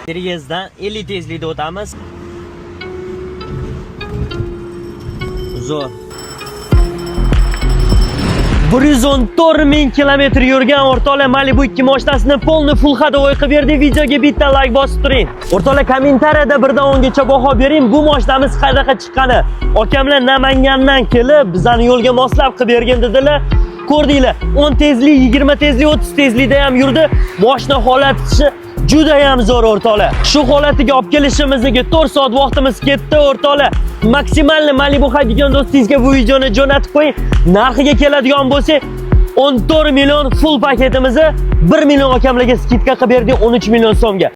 Переезд dan 50 tezlikda o'tamiz. Zo'r. 114 ming kilometr yurgan, o'rtoqlar, Malibu 2 mashinasini полный full ходовой qilib berdik. Videoga bitta like bosib turing. O'rtoqlar, kommentariyada 1 dan 10 gacha baho bering. Bu mashinamiz qanaqa chiqqani. Akamlar Namangandan kelib, bizani yo'lga moslab qilib bergan dedilar. Ko'rdinglar, 10 tezlik, 20 tezlik, 30 tezlikda ham yurdi. Mashina holati juda ham zo'r, o'rtoqlar. Shu holatiga olib kelishimizga 4 soat vaqtimiz ketdi, o'rtoqlar. Maksimalni Malibu haydaydigan do'stingizga bu videoni jo'natib qo'ying. Narxiga keladigan bo'lsak, 14 million full paketimizni 1 million akamlarga скидка qilib berdik, 13 million so'mga.